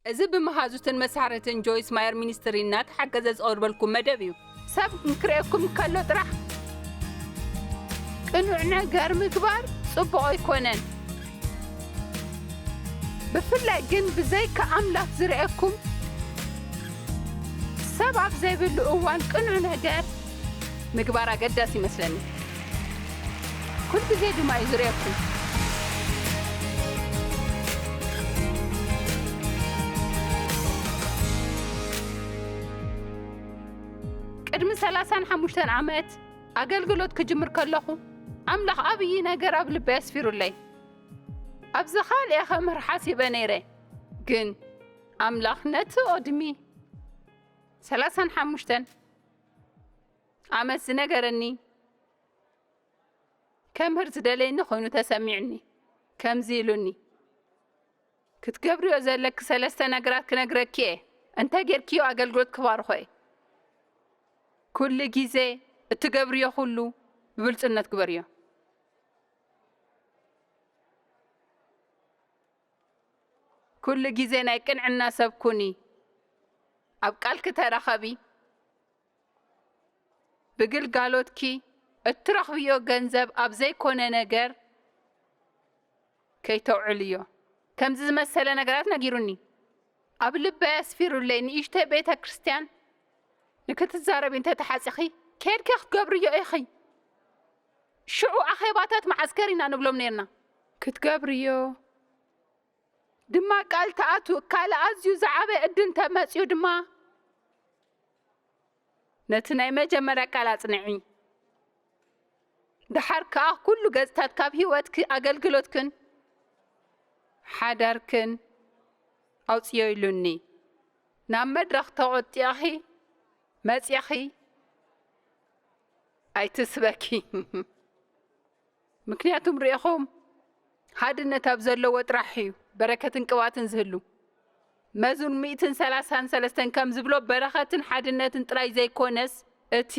እዚ ብመሃዙትን መሳርሕትን ጆይስ ማየር ሚኒስትሪ እናተሓገዘ ዝቐርበልኩም መደብ እዩ። ሰብ ንክርእየኩም ከሎ ጥራሕ ቅኑዕ ነገር ምግባር ጽቡቕ ኣይኮነን። ብፍላይ ግን ብዘይካ ኣምላኽ ዝርእየኩም ሰብ ኣብ ዘይብሉ እዋን ቅኑዕ ነገር ምግባር ኣገዳሲ ይመስለኒ። ኩል ግዜ ድማ እዩ ዝርእየኩም። ቅድሚ ሰላሳን ሓሙሽተን ዓመት ኣገልግሎት ክጅምር ከለኹ፣ ኣምላኽ ዓብዪ ነገር ኣብ ልበይ ኣስፊሩለይ። ኣብ ዝኻልኤ ኸምህር ሓሲበ ነይረ። ግን ኣምላኽ ነቲ ቅድሚ ሰላሳን ሓሙሽተን ዓመት ዝነገረኒ፣ ከምህር ዝደለየኒ ኮይኑ ተሰሚዑኒ። ከምዚ ኢሉኒ፣ "ክትገብርዮ ዘለኪ ሰለስተ ነገራት ክነግረኪ እየ። እንተ ጌርክዮ ኣገልግሎት ክባርኾ እየ። ኩሉ ግዜ እትገብርዮ ኩሉ ብብልጽነት ግበርዮ። ኩሉ ግዜ ናይ ቅንዕና ሰብ ኩኒ። ኣብ ቃልኪ ተራኸቢ። ብግልጋሎትኪ እትረኽብዮ ገንዘብ ኣብ ዘይኮነ ነገር ከይተውዕልዮ." ከምዚ ዝመሰለ ነገራት ነጊሩኒ። ኣብ ልበይ ኣስፊሩለይ። ንእሽተይ ቤተ ክርስቲያን ንክትዛረቢ እንተ ተሓጺኺ፣ ኬድኪ ክትገብርዮ ኢኺ። ሽዑ ኣኼባታት መዓስከር ኢና ንብሎም ነርና። ክትገብርዮ ድማ ቃል ተኣቱ። ካልእ ኣዝዩ ዝዓበየ ዕድል እንተመጺኡ ድማ፣ ነቲ ናይ መጀመርያ ቃል ኣጽንዒ። ደሓር ከኣ ኩሉ ገጽታት ካብ ህይወትኪ፣ ኣገልግሎትክን ሓዳርክን ኣውጽዮ ኢሉኒ። ናብ መድረኽ ተቖጢዕኺ መጺእኺ ኣይትስበኪ። ምክንያቱም ርኢኹም፣ ሓድነት ኣብ ዘለዎ ጥራሕ እዩ በረከትን ቅብኣትን ዝህሉ። መዝሙር ሚእትን ሰላሳን ሰለስተን ከም ዝብሎ፣ በረኸትን ሓድነትን ጥራይ ዘይኮነስ፣ እቲ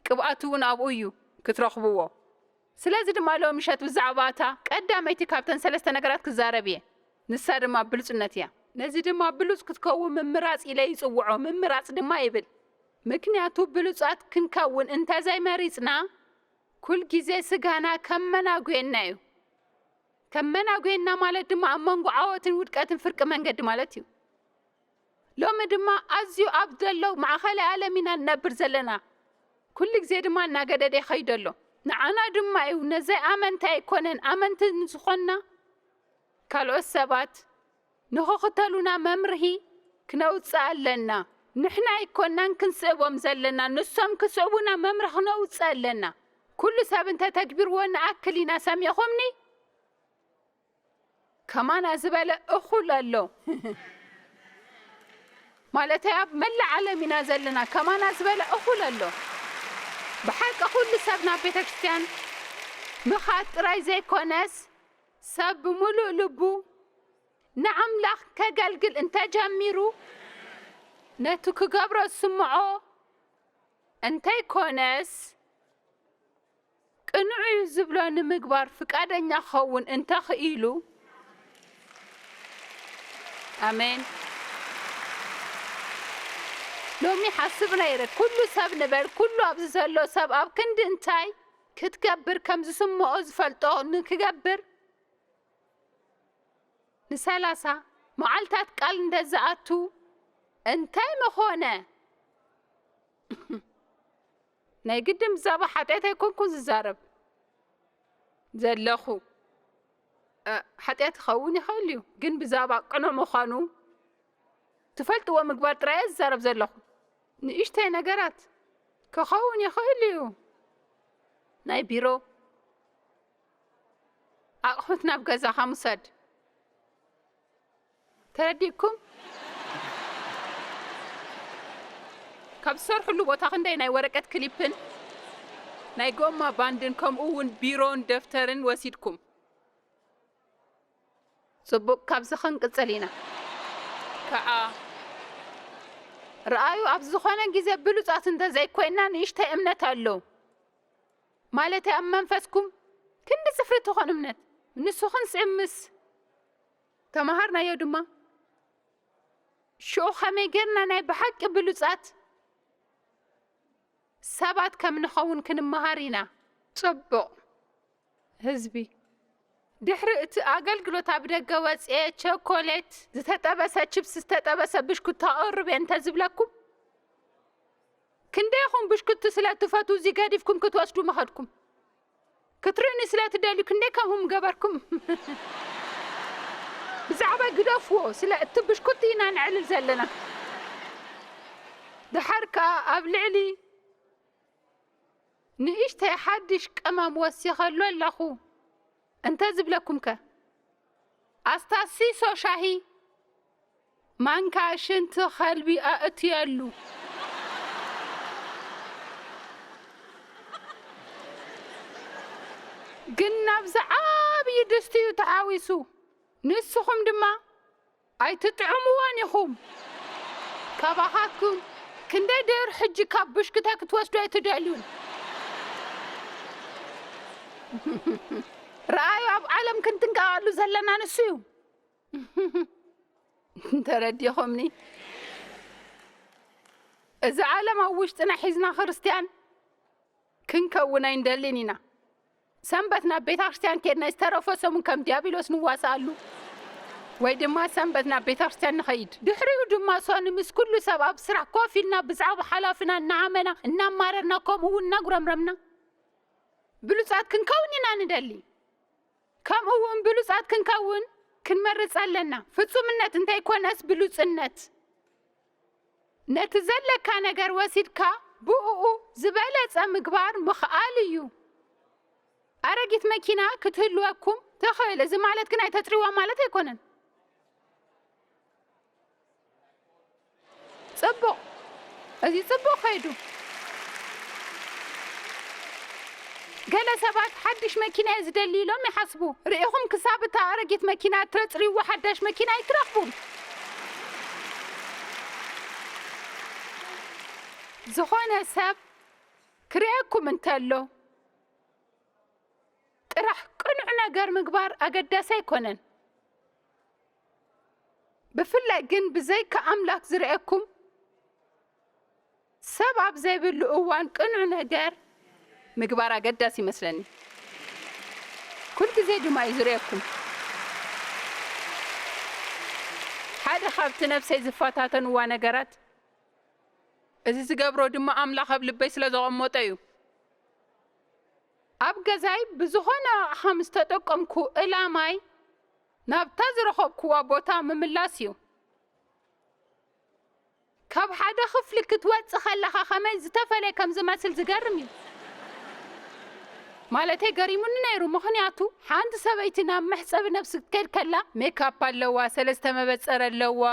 ቅብኣት እውን ኣብኡ እዩ ክትረኽብዎ። ስለዚ ድማ ሎሚ ምሸት ብዛዕባ እታ ቀዳመይቲ ካብተን ሰለስተ ነገራት ክዛረብ እየ። ንሳ ድማ ብሉጽነት እያ። ነዚ ድማ ብሉጽ ክትከውን ምምራጽ ኢለ ይጽውዖ። ምምራጽ ድማ ይብል። ምክንያቱ ብሉጻት ክንከውን እንተዘይመሪጽና፣ ኩል ግዜ ስጋና ከመናጉየና እዩ። ከመናጉየና ማለት ድማ ኣብ መንጎ ዓወትን ውድቀትን ፍርቂ መንገዲ ማለት እዩ። ሎሚ ድማ ኣዝዩ ኣብ ዘሎ ማእኸላይ ዓለም ኢና ንነብር ዘለና። ኩሉ ግዜ ድማ እናገደደ ይኸይድ ኣሎ። ንዓና ድማ እዩ፣ ነዘይ ኣመንቲ ኣይኮነን፣ ኣመንቲ ንዝኾንና ካልኦት ሰባት ንኽኽተሉና መምርሂ ክነውጽእ ኣለና። ንሕና ኣይኮናን ክንስእቦም ዘለና፣ ንሶም ክስዕቡና መምርሂ ክነውጽእ ኣለና። ኩሉ ሰብ እንተተግቢርዎ ንኣክል ኢና፣ ሰሚዕኹምኒ? ከማና ዝበለ እኹል ኣሎ። ማለተይ ኣብ መላእ ዓለም ኢና ዘለና፣ ከማና ዝበለ እኹል ኣሎ። ብሓቂ ኩሉ ሰብ ናብ ቤተ ክርስቲያን ምኻድ ጥራይ ዘይኮነስ፣ ሰብ ብምሉእ ልቡ ንኣምላኽ ከገልግል እንተጀሚሩ፣ ነቲ ክገብሮ ዝስምዖ እንተይኮነስ፣ ቅኑዕ እዩ ዝብሎ ንምግባር ፍቃደኛ ክኸውን እንተኽኢሉ፣ ኣሜን። ሎሚ ሓስብ ነይረ፣ ኩሉ ሰብ ንበል፣ ኩሉ ኣብዚ ዘሎ ሰብ ኣብ ክንዲ እንታይ ክትገብር ከም ዝስምዖ ዝፈልጦ ንክገብር፣ ንሰላሳ መዓልታት ቃል እንተ ዝኣቱ እንታይ ምኾነ? ናይ ግድን ብዛዕባ ሓጢኣት ኣይኮንኩን ዝዛረብ ዘለኹ። እ፣ ሓጢኣት ክኸውን ይኽእል እዩ፣ ግን ብዛዕባ ቅኑዕ ምዃኑ ትፈልጥዎ ምግባር ጥራይ እየ ዝዛረብ ዘለኹ። ንእሽተይ ነገራት ክኸውን ይኽእል እዩ። ናይ ቢሮ ኣቕሑት ናብ ገዛኻ ምውሳድ። ተረዲእኩም? ካብ ዝሰርሕሉ ቦታ ክንደይ ናይ ወረቀት ክሊፕን ናይ ጎማ ባንድን ከምኡ እውን ቢሮን ደፍተርን ወሲድኩም? ጽቡቕ፣ ካብዚ ክንቅጽል ኢና። ከኣ ረኣዩ፣ ኣብ ዝኾነ ግዜ ብሉጻት እንተ ዘይኮይንና ንእሽተይ እምነት ኣሎ። ማለተይ ኣብ መንፈስኩም ክንዲ ጽፍሪ ትኾን እምነት። ንሱ ክንስዕብ ምስ ተመሃርናዮ ድማ ሽዑ ከመይ ጌርና ናይ ብሓቂ ብሉጻት ሰባት ከም ንኸውን ክንመሃር ኢና። ጽቡቕ። ህዝቢ፣ ድሕሪ እቲ ኣገልግሎት ኣብ ደገ ወጽኤ ቸኮሌት፣ ዝተጠበሰ ችፕስ፣ ዝተጠበሰ ብሽኩት ተቕርብ እየ እንተዝብለኩም፣ ክንደይኹም ብሽኩቲ ስለ ትፈትዉ እዚ ገዲፍኩም ክትወስዱ ምኸድኩም? ክትርእዩኒ ስለ ትደልዩ ክንደይ ከምኡ ምገበርኩም? ብዛዕባ ግደፍዎ፣ ስለ እቲ ብሽኩቲ ኢና ነዕልል ዘለና። ደሓር ከኣ ኣብ ልዕሊ ንእሽተይ ሓድሽ ቀመም ወሲኸሉ ኣለኹ እንተ ዝብለኩምከ? ኣስታ ሲሶ ሻሂ ማንካ ሽንቲ ከልቢ ኣእትየሉ። ግን ናብዚ ዓብዪ ድስቲ እዩ ተሓዊሱ። ንስኹም ድማ ኣይትጥዕምዎን ኢኹም። ካባኻትኩም ክንደይ ደይሩ ሕጂ ካብ ብሽክታ ክትወስዱ ኣይትደልዩን? ረኣዩ፣ ኣብ ዓለም ክንጥንቀቐሉ ዘለና ንሱ እዩ። ተረዲኹምኒ? እዚ ዓለም ኣብ ውሽጥና ሒዝና ክርስትያን ክንከውን ኣይንደልን ኢና። ሰንበት ናብ ቤተ ክርስትያን ኬድና ዝተረፎ ሰሙን ከም ዲያብሎስ ንዋስኣሉ፣ ወይ ድማ ሰንበት ናብ ቤተ ክርስትያን ንኸይድ። ድሕሪኡ ድማ ሶኒ ምስ ኩሉ ሰብ ኣብ ስራሕ ኮፍ ኢልና ብዛዕባ ሓላፍና እናሃመና፣ እናማረርና፣ ከምኡ እውን እናጉረምረምና ብሉጻት ክንከውን ኢና ንደሊ። ከምኡ እውን ብሉጻት ክንከውን ክንመርጽ ኣለና። ፍጹምነት እንተይኮነስ ብሉጽነት። ነቲ ዘለካ ነገር ወሲድካ ብእኡ ዝበለጸ ምግባር ምኽኣል እዩ። ኣረጊት መኪና ክትህልወኩም ትኽእል። እዚ ማለት ግን ኣይተጽርይዋ ማለት ኣይኮነን። ጽቡቕ። እዚ ጽቡቕ ከይዱ። ገለ ሰባት ሓድሽ መኪና እየ ዝደሊ ኢሎም ይሓስቡ። ርኢኹም ክሳብ እታ ኣረጊት መኪና እተጽርይዋ ሓዳሽ መኪና ኣይትረኽቡን። ዝኾነ ሰብ ክርእየኩም እንተሎ ጥራሕ ቅኑዕ ነገር ምግባር ኣገዳሲ ኣይኮነን። ብፍላይ ግን ብዘይካ ኣምላኽ ዝርእየኩም ሰብ ኣብ ዘይብሉ እዋን ቅኑዕ ነገር ምግባር ኣገዳሲ ይመስለኒ። ኩል ግዜ ድማ እዩ ዝርእየኩም። ሓደ ካብቲ ነፍሰይ ዝፈታተንዋ ነገራት፣ እዚ ዝገብሮ ድማ ኣምላኽ ኣብ ልበይ ስለ ዘቐመጦ እዩ። ኣብ ገዛይ ብዝኾነ ኣቕሓ ምስ ተጠቀምኩ፣ ዕላማይ ናብታ ዝረኸብኩዋ ቦታ ምምላስ እዩ። ካብ ሓደ ክፍሊ ክትወጽእ ከለኻ ከመይ ዝተፈለየ ከም ዝመስል ዝገርም እዩ። ማለተይ ገሪሙኒ ነይሩ፣ ምኽንያቱ ሓንቲ ሰበይቲ ናብ መሕጸቢ ነብሲ ክትከይድ ከላ ሜካፕ ኣለዋ፣ ሰለስተ መበጸሪ ኣለዋ፣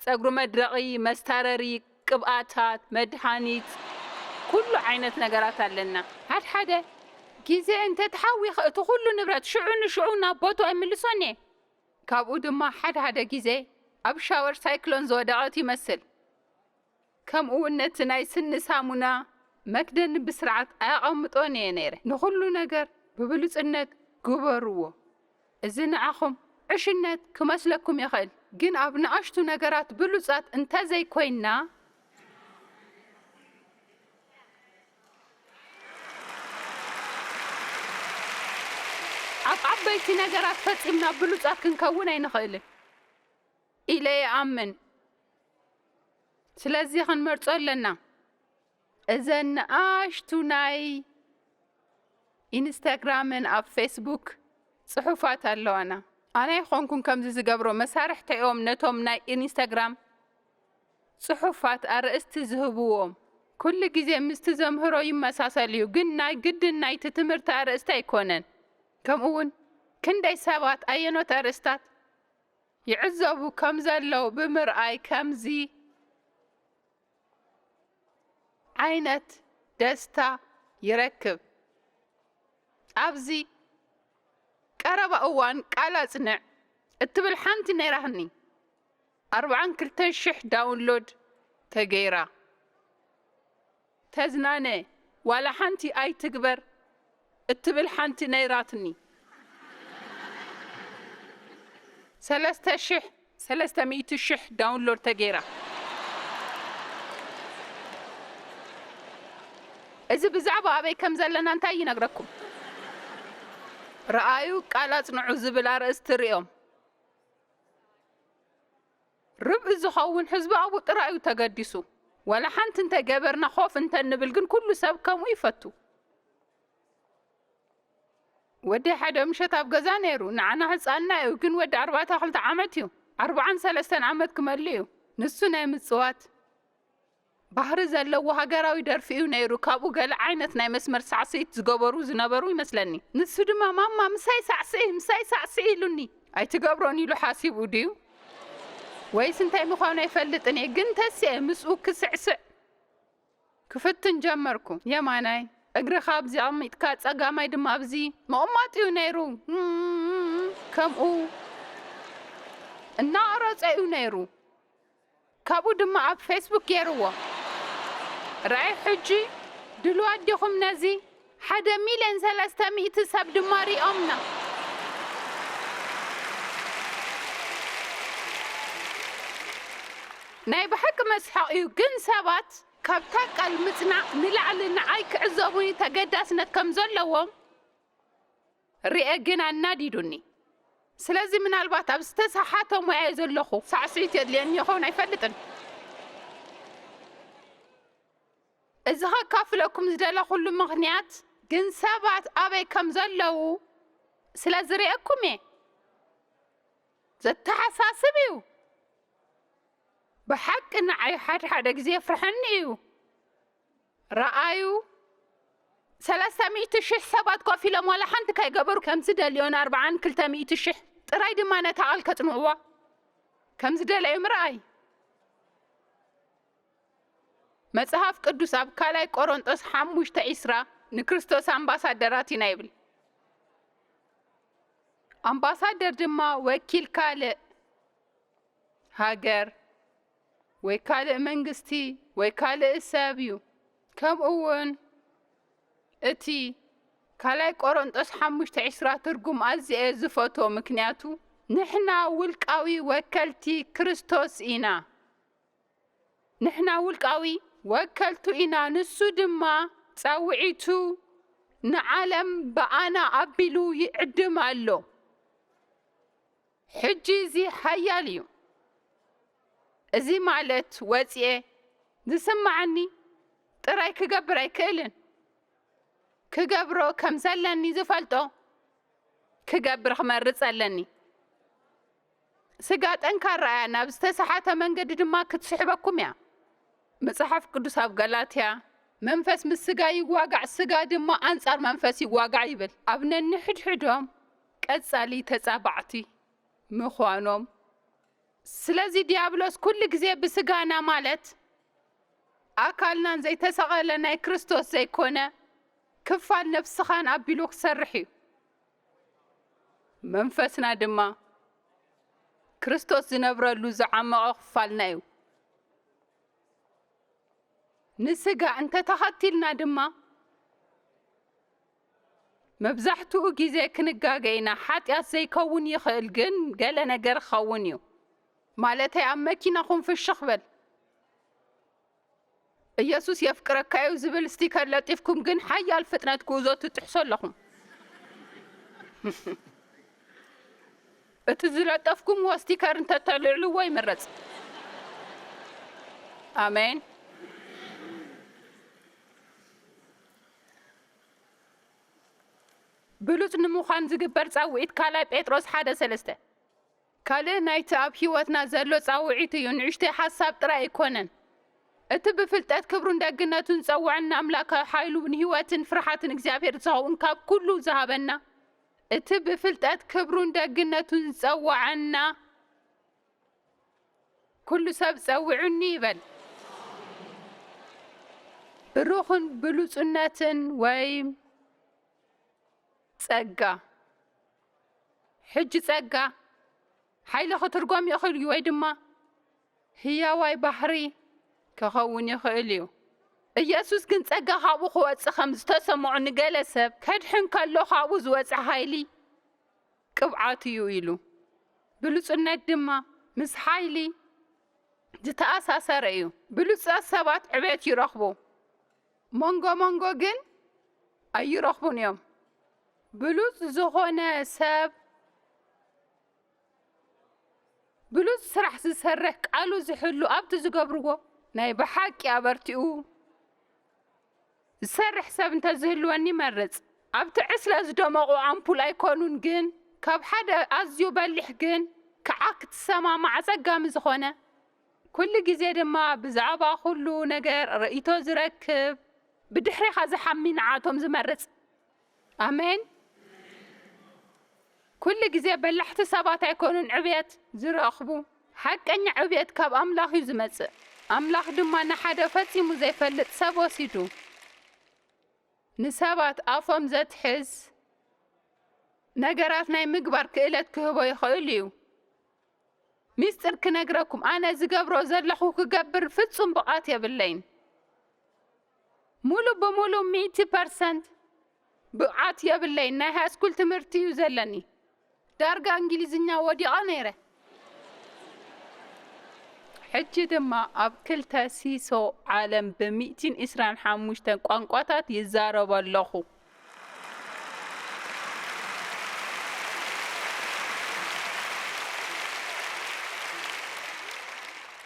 ጸጉሪ መድረቒ፣ መስታረሪ፣ ቅብኣታት፣ መድሃኒት፣ ኩሉ ዓይነት ነገራት ኣለና። ሓድሓደ ግዜ እንተ ተሓዊኸ እቲ ኩሉ ንብረት ሽዑ ንሽዑ ናብ ቦትኡ ኣይምልሶን እየ። ካብኡ ድማ ሓድሓደ ግዜ ኣብ ሻወር ሳይክሎን ዝወደቐት ይመስል። ከምኡ እውን ነቲ ናይ ስኒ ሳሙና መክደኒ ብስርዓት ኣየቐምጦን እየ ነይረ። ንኹሉ ነገር ብብሉጽነት ግበርዎ። እዚ ንዓኹም ዕሽነት ክመስለኩም ይኽእል፣ ግን ኣብ ንኣሽቱ ነገራት ብሉጻት እንተዘይኮይንና፣ ኣብ ዓበይቲ ነገራት ፈጺምና ብሉጻት ክንከውን ኣይንኽእልን ኢለ ይኣምን። ስለዚ ክንመርጾ ኣለና። እዘን ንኣሽቱ ናይ ኢንስታግራምን ኣብ ፌስቡክ ጽሑፋት ኣለዋና። ኣነ ኣይኾንኩን ከምዚ ዝገብሮ፣ መሳርሕተይ እዮም ነቶም ናይ ኢንስታግራም ጽሑፋት ኣርእስቲ ዝህብዎም። ኩሉ ግዜ ምስቲ ዘምህሮ ይመሳሰል እዩ፣ ግን ናይ ግድን ናይቲ ትምህርቲ ኣርእስቲ ኣይኮነን። ከምኡ እውን ክንደይ ሰባት ኣየኖት ኣርእስታት ይዕዘቡ ከም ዘለዉ ብምርኣይ ከምዚ ዓይነት ደስታ ይረክብ። ኣብዚ ቀረባ እዋን ቃል ኣጽንዕ እትብል ሓንቲ ነይራትኒ። ኣርብዓን ክልተን ሽሕ ዳውንሎድ ተገይራ። ተዝናነ፣ ዋላ ሓንቲ ኣይትግበር እትብል ሓንቲ ነይራትኒ። ሰለስተ ሽሕ ሰለስተ ሚእቲ ሽሕ ዳውንሎድ ተገይራ። እዚ ብዛዕባ ኣበይ ከም ዘለና እንታይ ይነግረኩም? ረኣዩ፣ ቃል ኣጽንዑ ዝብል ኣርእስቲ ርእዮም። ርብዒ ዝኸውን ህዝቢ ኣብኡ ጥራይ እዩ ተገዲሱ። ዋላ ሓንቲ እንተይገበርና ኮፍ እንተንብል ግን ኩሉ ሰብ ከምኡ ይፈቱ። ወዲ ሓደ ምሸት ኣብ ገዛ ነይሩ። ንዓና ህጻንና እዩ፣ ግን ወዲ ኣርባዕተ ክልተ ዓመት እዩ። ኣርባዓን ሰለስተን ዓመት ክመልእ እዩ። ንሱ ናይ ምጽዋት ባህሪ ዘለዎ ሃገራዊ ደርፊ እዩ ነይሩ። ካብኡ ገለ ዓይነት ናይ መስመር ሳዕስዒት ዝገበሩ ዝነበሩ ይመስለኒ። ንሱ ድማ፣ "ማማ፣ ምሳይ ሳዕስዒ፣ ምሳይ ሳዕስዒ" ኢሉኒ። "ኣይትገብሮን" ኢሉ ሓሲቡ ድዩ? ወይስ እንታይ ምዃኑ ኣይፈልጥን እየ፣ ግን ተሲኤ ምስኡ ክስዕስዕ ክፍትን ጀመርኩ። የማናይ እግርኻ ኣብዚ ኣቕሚጥካ፣ ጸጋማይ ድማ ኣብዚ ምቕማጥ እዩ ነይሩ። ከምኡ እናቐረጸ እዩ ነይሩ። ካብኡ ድማ ኣብ ፌስቡክ ገይርዎ። ረኣይ ሕጂ፣ ድሉዋት ዲኹም ነዚ? ሓደ ሚልዮን ሰለስተ ሚእቲ ሰብ ድማ ሪኦምና። ናይ ብሓቂ መስሓቕ እዩ፣ ግን ሰባት ካብታ ቃል ምጽናዕ ንላዕሊ ንዓይ ክዕዘቡኒ ተገዳስነት ከም ዘለዎም ርኤ፣ ግን ኣናዲዱኒ። ስለዚ ምናልባት ኣብ ዝተሰሓተ ሞያየ ዘለኹ ሳዕስዒት የድልየኒ ይኸውን ኣይፈልጥን። እዚ ከካፍለኩም ዝደለኹሉ ምኽንያት ግን ሰባት ኣበይ ከም ዘለዉ ስለ ዝርእየኩም እየ። ዘተሓሳስብ እዩ። ብሓቂ ንዓይ ሓደ ሓደ ግዜ የፍርሐኒ እዩ። ረኣዩ፣ ሰለስተ ሚእቲ ሽሕ ሰባት ኮፍ ኢሎም ዋላ ሓንቲ ከይገበሩ ከም ዝደልዮን ኣርባዓን ክልተ ሚእቲ ሽሕ ጥራይ ድማ ነታ ቃል ከጽንዕዋ ከም ዝደለዩ ምርኣይ። መጽሓፍ ቅዱስ ኣብ ካልኣይ ቆሮንጦስ ሓሙሽተ ዕስራ ንክርስቶስ ኣምባሳደራት ኢና ይብል። ኣምባሳደር ድማ ወኪል ካልእ ሃገር ወይ ካልእ መንግስቲ ወይ ካልእ ሰብ እዩ። ከምኡ እውን እቲ ካልኣይ ቆሮንጦስ ሓሙሽተ ዕስራ ትርጉም ኣዝየ እየ ዝፈትዎ፣ ምክንያቱ ንሕና ውልቃዊ ወከልቲ ክርስቶስ ኢና። ንሕና ውልቃዊ ወከልቱ ኢና፣ ንሱ ድማ ጻውዒቱ ንዓለም ብኣና ኣቢሉ ይዕድም ኣሎ። ሕጂ እዚ ሓያል እዩ። እዚ ማለት ወጺኤ ዝስምዓኒ ጥራይ ክገብር ኣይክእልን። ክገብሮ ከም ዘለኒ ዝፈልጦ ክገብር ክመርጽ ኣለኒ። ስጋ ጠንካራ እያ፣ ናብ ዝተሰሓተ መንገዲ ድማ ክትስሕበኩም እያ። መጽሓፍ ቅዱስ ኣብ ገላትያ፣ "መንፈስ ምስ ስጋ ይዋጋዕ፣ ስጋ ድማ ኣንጻር መንፈስ ይዋጋዕ" ይብል። ኣብ ነንሕድሕዶም ቀጻሊ ተጻባዕቲ ምዃኖም። ስለዚ ዲያብሎስ ኩሉ ግዜ ብስጋና፣ ማለት ኣካልናን ዘይተሰቐለ ናይ ክርስቶስ ዘይኮነ ክፋል ነፍስኻን ኣቢሉ ክሰርሕ እዩ። መንፈስና ድማ ክርስቶስ ዝነብረሉ ዝዓመቐ ክፋልና እዩ። ንስጋ እንተተኸቲልና ድማ መብዛሕትኡ ግዜ ክንጋገ ኢና። ሓጢኣት ዘይከውን ይኽእል፣ ግን ገለ ነገር ክኸውን እዩ። ማለተይ ኣብ መኪናኹም ፍሽኽ በል። "ኢየሱስ የፍቅረካ እዩ" ዝብል ስቲከር ለጢፍኩም ግን ሓያል ፍጥነት ጉዕዞ ትጥሕሱ ኣለኹም። እቲ ዝለጠፍኩምዎ ስቲከር እንተተልዕልዎ ይምረጽ። ኣሜን። ብሉጽ ንምዃን ዝግበር ጻውዒት ካልኣይ ጴጥሮስ ሓደ ሰለስተ። ካልእ ናይቲ ኣብ ህይወትና ዘሎ ጻውዒት እዩ፣ ንእሽተይ ሓሳብ ጥራይ ኣይኮነን። እቲ ብፍልጠት ክብሩን ደግነቱን ዝጸውዐና ኣምላካዊ ሓይሉ ንህይወትን ፍርሓትን እግዚኣብሔር ዝኸውን ካብ ኩሉ ዝሃበና፣ እቲ ብፍልጠት ክብሩን ደግነቱን ዝጸውዐና ኩሉ ሰብ ጸውዑኒ ይበል። ብሩኽን ብሉጽነትን ወይ ጸጋ። ሕጂ ጸጋ ሓይሊ ክትርጎም ይኽእል እዩ ወይ ድማ ህያዋይ ባህሪ ክኸውን ይኽእል እዩ። ኢየሱስ ግን ጸጋ ካብኡ ክወጽእ ከም ዝተሰምዖ ንገለ ሰብ ከድሕን ከሎ ካብኡ ዝወጽእ ሓይሊ ቅብዓት እዩ ኢሉ። ብሉጽነት ድማ ምስ ሓይሊ ዝተኣሳሰረ እዩ። ብሉጻት ሰባት ዕቤት ይረኽቡ፣ መንጎ መንጎ ግን ኣይረኽቡን እዮም። ብሉጽ ዝኾነ ሰብ ብሉጽ ስራሕ ዝሰርሕ፣ ቃሉ ዝሕሉ፣ ኣብቲ ዝገብርዎ ናይ ብሓቂ ኣበርቲኡ ዝሰርሕ ሰብ እንተዝህልወኒ ይመርጽ። ኣብቲ ዕስለ ዝደመቑ ኣምፑል ኣይኮኑን፣ ግን ካብ ሓደ ኣዝዩ በሊሕ ግን ክዓ ክትሰማማዕ ኣጸጋሚ ዝኾነ፣ ኩሉ ግዜ ድማ ብዛዕባ ኩሉ ነገር ርእይቶ ዝረክብ፣ ብድሕሬኻ ዝሓሚ ንዓቶም ዝመርጽ። ኣሜን። ኩሉ ግዜ በላሕቲ ሰባት ኣይኮኑን ዕብየት ዝረኽቡ። ሓቀኛ ዕብየት ካብ ኣምላኽ እዩ ዝመጽእ። ኣምላኽ ድማ ንሓደ ፈጺሙ ዘይፈልጥ ሰብ ወሲዱ ንሰባት ኣፎም ዘትሕዝ ነገራት ናይ ምግባር ክእለት ክህቦ ይኽእል እዩ። ሚስጥር ክነግረኩም፣ ኣነ ዝገብሮ ዘለኹ ክገብር ፍጹም ብቕዓት የብለይን። ሙሉ ብሙሉ ሚእቲ ፐርሰንት ብቕዓት የብለይን። ናይ ሃይስኩል ትምህርቲ እዩ ዘለኒ። ዳርጋ እንግሊዝኛ ወዲቐ ነይረ። ሕጂ ድማ ኣብ ክልተ ሲሶ ዓለም ብሚእትን ዕስራን ሓሙሽተን ቋንቋታት ይዛረብ ኣለኹ።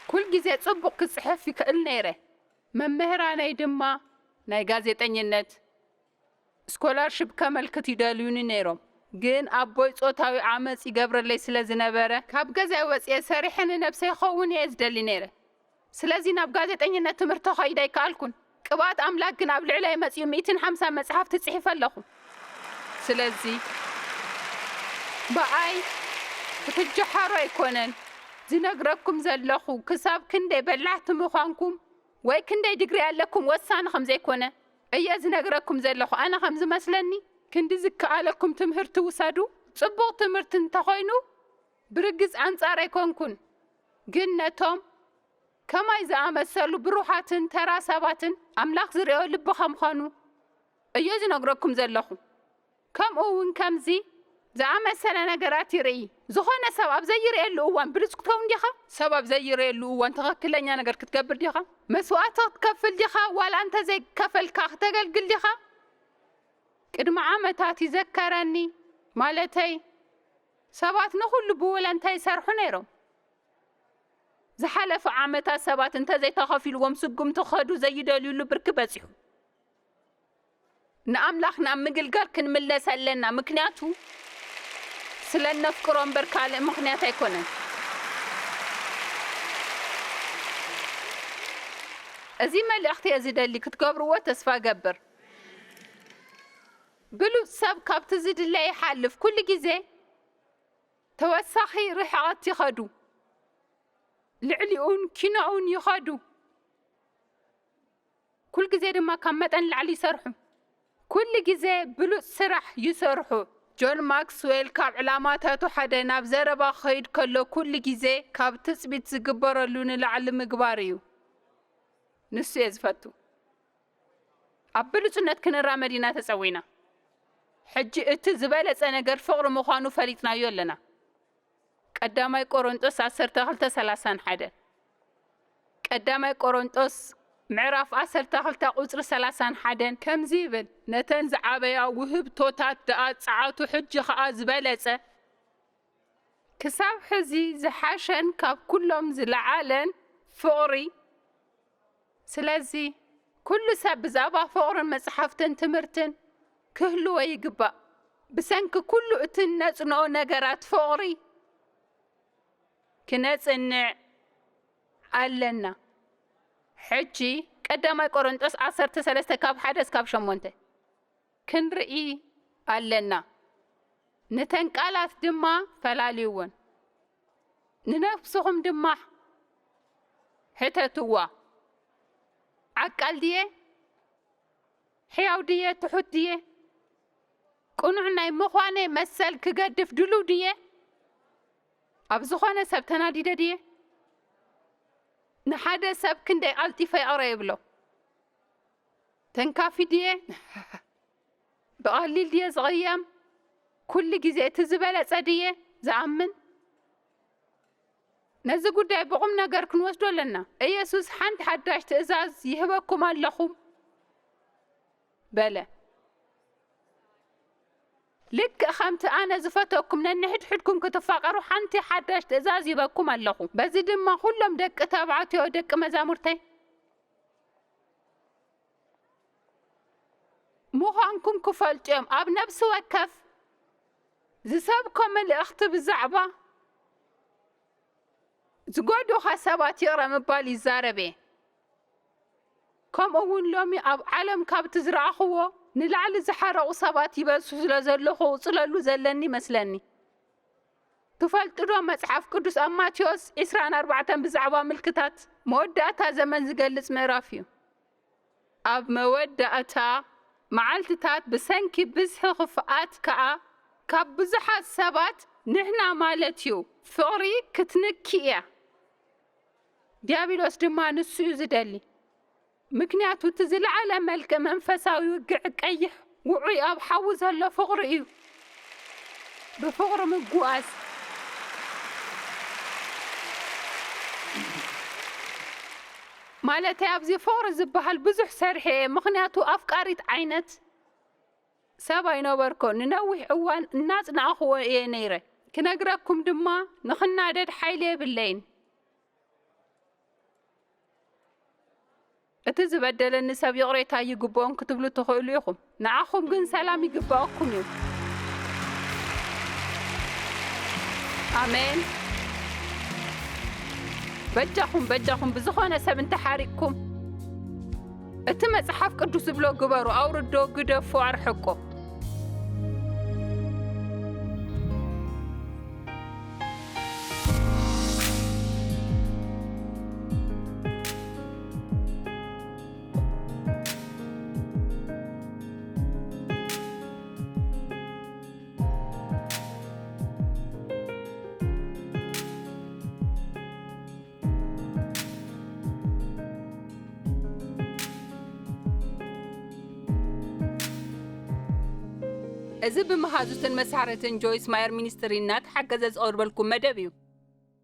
ኩል ግዜ ጽቡቕ ክጽሕፍ ይክእል ነይረ። መምህራነይ ድማ ናይ ጋዜጠኝነት ስኮላርሽፕ ከመልክት ይደልዩኒ ነይሮም። ግን ኣቦይ ጾታዊ ዓመጽ ይገብረለይ ስለ ዝነበረ፣ ካብ ገዛይ ወጽየ ሰሪሐ ንነብሰይ ክኸውን እየ ዝደሊ ነይረ። ስለዚ ናብ ጋዜጠኝነት ትምህርቲ ከይደ ኣይከኣልኩን። ቅብኣት ኣምላክ ግን ኣብ ልዕለይ መጺኡ ሚእትን ሓምሳን መጽሓፍቲ ጽሒፈ ኣለኹ። ስለዚ ብኣይ ክትጀሃሩ ኣይኮነን። ዝነግረኩም ዘለኹ ክሳብ ክንደይ በላሕቲ ምዃንኩም ወይ ክንደይ ድግሪ ኣለኩም ወሳኒ ከም ዘይኮነ እየ ዝነግረኩም ዘለኹ። ኣነ ከም ዝመስለኒ ክንዲ ዝከኣለኩም ትምህርቲ ውሰዱ። ጽቡቕ ትምህርቲ እንተኾይኑ ብርግጽ ኣንጻር ኣይኮንኩን፣ ግን ነቶም ከማይ ዝኣመሰሉ ብሩሃትን ተራ ሰባትን ኣምላኽ ዝርእዮ ልቢ ከም ኾኑ እየ ዝነግረኩም ዘለኹ። ከምኡ እውን ከምዚ ዝኣመሰለ ነገራት ይርኢ። ዝኾነ ሰብ ኣብ ዘይርእየሉ እዋን ብሉጽ ክትከውን ዲኻ? ሰብ ኣብ ዘይርእየሉ እዋን ትኽክለኛ ነገር ክትገብር ዲኻ? መስዋእቲ ክትከፍል ዲኻ? ዋላ እንተ ዘይከፈልካ ክተገልግል ዲኻ? ቅድሚ ዓመታት ይዘከረኒ፣ ማለተይ ሰባት ንኹሉ ብወለንታ ይሰርሑ ነይሮም። ዝሓለፈ ዓመታት ሰባት እንተዘይተኸፊልዎም ስጉምቲ ክኸዱ ዘይደልዩሉ ብርኪ በጺሑ። ንኣምላኽ ናብ ምግልጋል ክንምለስ ኣለና፣ ምክንያቱ ስለ እነፍቅሮ እምበር ካልእ ምኽንያት ኣይኮነን። እዚ መልእኽቲ እየ ዝደሊ ክትገብርዎ ተስፋ እገብር። ብሉጽ ሰብ ካብቲ ዝድለ ይሓልፍ። ኩሉ ግዜ ተወሳኺ ርሕቐት ይኸዱ፣ ልዕሊኡን ኪኖኡን ይኸዱ። ኩል ግዜ ድማ ካብ መጠን ላዕሊ ይሰርሑ። ኩል ግዜ ብሉጽ ስራሕ ይሰርሑ። ጆን ማክስዌል ካብ ዕላማታቱ ሓደ ናብ ዘረባ ክኸይድ ከሎ ኩል ግዜ ካብ ትጽቢት ዝግበረሉ ንላዕሊ ምግባር እዩ። ንሱ እየ ዝፈቱ። ኣብ ብሉጽነት ክንራመድ ኢና ተጸዊና። ሕጂ እቲ ዝበለጸ ነገር ፍቕሪ ምዃኑ ፈሊጥናዮ ኣለና። ቀዳማይ ቆሮንጦስ ዓሰርተ ክልተ ሰላሳን ሓደን። ቀዳማይ ቆሮንጦስ ምዕራፍ ዓሰርተ ክልተ ቁጽሪ ሰላሳን ሓደን ከምዚ ይብል፣ ነተን ዝዓበያ ውህብቶታት ደኣ ጸዓቱ፣ ሕጂ ኸኣ ዝበለጸ፣ ክሳብ ሕዚ ዝሓሸን ካብ ኩሎም ዝለዓለን ፍቕሪ። ስለዚ ኩሉ ሰብ ብዛዕባ ፍቕርን መጽሓፍትን ትምህርትን ክህልዎ ይግባእ። ብሰንኪ ኩሉ እቲ እነጽንኦ ነገራት ፍቕሪ ክነጽንዕ ኣለና። ሕጂ ቀዳማይ ቆሮንጦስ ዓሰርተ ሰለስተ ካብ ሓደ እስካብ ሸሞንተ ክንርኢ ኣለና። ነተን ቃላት ድማ ፈላልይወን። ንነፍስኹም ድማ ሕተትዋ። ዓቃል ድየ? ሕያው ድየ? ትሑት ድየ? ቅኑዕ ናይ ምዃነይ መሰል ክገድፍ ድሉው ድየ? ኣብ ዝኾነ ሰብ ተናዲደ ድየ? ንሓደ ሰብ ክንደይ ቀልጢፈ ይቕረ ይብሎ? ተንካፊ ድየ? ብቐሊል ድየ ዝቕየም? ኩሉ ግዜ እቲ ዝበለጸ ድየ ዝኣምን? ነዚ ጉዳይ ብቑም ነገር ክንወስዶ ኣለና። ኢየሱስ ሓንቲ ሓዳሽ ትእዛዝ ይህበኩም ኣለኹ በለ። ልክእ ከምቲ ኣነ ዝፈተኩም ነንሕድሕድኩም ክትፋቐሩ ሓንቲ ሓዳሽ ትእዛዝ ይበኩም ኣለኹ። በዚ ድማ ኩሎም ደቂ ተባዕትዮ ደቂ መዛሙርተይ ምዃንኩም ክፈልጡ እዮም። ኣብ ነፍሲ ወከፍ ዝሰብኮ መልእኽቲ ብዛዕባ ዝጎዱኻ ሰባት ይቕረ ምባል ይዛረብ እየ። ከምኡ እውን ሎሚ ኣብ ዓለም ካብቲ ዝረኣኽዎ ንላዕሊ ዝሓረቑ ሰባት ይበዝሑ ስለ ዘለኹ እጽለሉ ዘለኒ ይመስለኒ። ትፈልጡ ዶ መጽሓፍ ቅዱስ ኣብ ማቴዎስ ዕስራን ኣርባዕተን ብዛዕባ ምልክታት መወዳእታ ዘመን ዝገልጽ ምዕራፍ እዩ። ኣብ መወዳእታ መዓልትታት ብሰንኪ ብዝሒ ክፍኣት ከኣ ካብ ብዙሓት ሰባት ንሕና ማለት እዩ ፍቕሪ ክትንኪ እያ። ዲያብሎስ ድማ ንሱ እዩ ዝደሊ። ምክንያቱ እቲ ዝለዓለ መልክዕ መንፈሳዊ ውግዕ ቀይሕ ውዑይ ኣብ ሓዊ ዘሎ ፍቕሪ እዩ። ብፍቕሪ ምጉዓዝ ማለተይ ኣብዚ ፍቕሪ ዝበሃል ብዙሕ ሰሪሐ እየ፣ ምኽንያቱ ኣፍቃሪት ዓይነት ሰብ ኣይነበርኩ። ንነዊሕ እዋን እናጽናዕኽዎ እየ ነይረ። ክነግረኩም ድማ ንኽናደድ ሓይሊ የብለይን። እቲ ዝበደለኒ ሰብ ይቕሬታ ይግብኦን ክትብሉ ትኽእሉ ኢኹም። ንዓኹም ግን ሰላም ይግብኣኩም እዩ። ኣሜን። በጃኹም፣ በጃኹም ብዝኾነ ሰብ እንተሓሪቅኩም፣ እቲ መጽሓፍ ቅዱስ ዝብሎ ግበሩ፣ ኣውርዶ፣ ግደፎ፣ ኣርሕቆ። እዚ ብመሃዙትን መሳርሕትን ጆይስ ማየር ሚኒስትሪ እናተሓገዘ ዝቐርበልኩም መደብ እዩ።